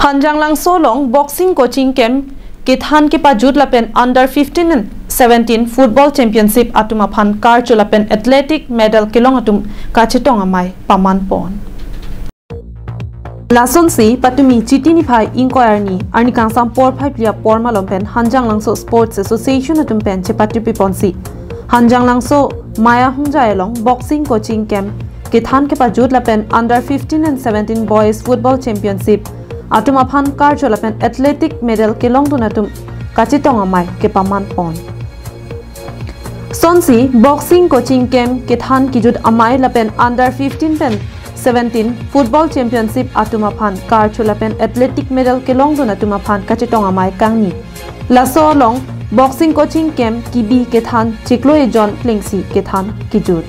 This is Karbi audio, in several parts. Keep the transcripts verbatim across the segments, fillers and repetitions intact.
Hanjanglangso along boxing coaching camp kethan kepajut lapen under fifteen and seventeen football championship atum aphan karcho lapen athletic medal kelong atum kachetong amei paman pon. Lasonsi patumi Chiti niphai ingkoi arni, arni kangsam porphai phli apor malom pen Hanjanglangso Sports Association atum pen chepatupi ponsi Hanjanglangso Maya Hongjai along boxing coaching camp kethan kepajut lapen under fifteen and seventeen boys football championship atum aphan karcho lapen athletic medal kelongdun atum kachetong amei kepaman pon. Sonsi boxing coaching camp kethan kejut amei lapen under fifteen pen seventeen football championship atum aphan karcho lapen athletic medal kelongdun atum aphan kachetong amei kangni. Laso along boxing coaching camp kebi kethan chiklo ejon plengsi kethan kejut.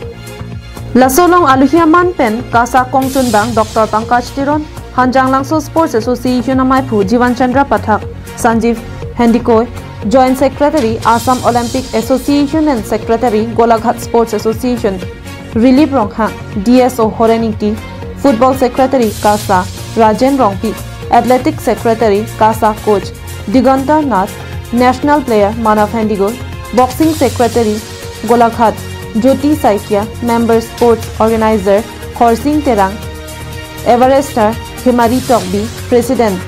Laso along aluhi aman pen KASA kongchunbang Doctor Pankaj Teron, Hanjanglangso Sports Association ameiphu Jivan Chandra Pathak, Sanjeev Handikoi, Joint Secretary Assam Olympic Association and Secretary Golaghat Sports Association, Rilip Ronghang, D S O Horen Ingti, Football Secretary KASA Rajen Rongpi, Athletic Secretary KASA Coach Diganta Nath, National Player Manav Handigor, Boxing Secretary Golaghat Jyoti Saikia, Member Sports Organizer Khorsing Terang, Everester Himari Tokbi, President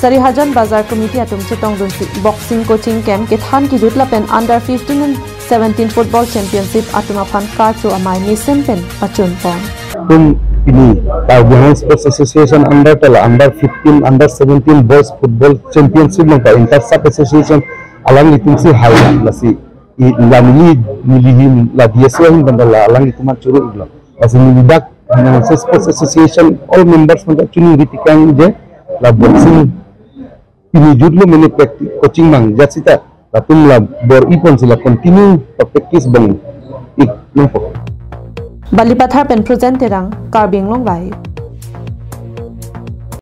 Sarihajan Bazar Committee atum chetongdunsi boxing coaching camp kethan kejut lapen under fifteen and seventeen football championship atum aphan karcho amei mesen pen pachun pon. Tum ini Karbi Anglong Sports Association under tala under fifteen, under seventeen boys football championship along ka inter sub association alanglitumsi hailang lasi i lamili nilihim la D S O ahin bandala alanglitum churu iglo. Lasi nilidak Hanjanglangso Sports Association all members mangka chuningri tikang je la boxing pini jutlo mene practice coaching mang jat sita latum la bor-i ponsi la continue pa practice bang ik nangpo. Balipathar pen Projen Terang, Karbi Anglong Live.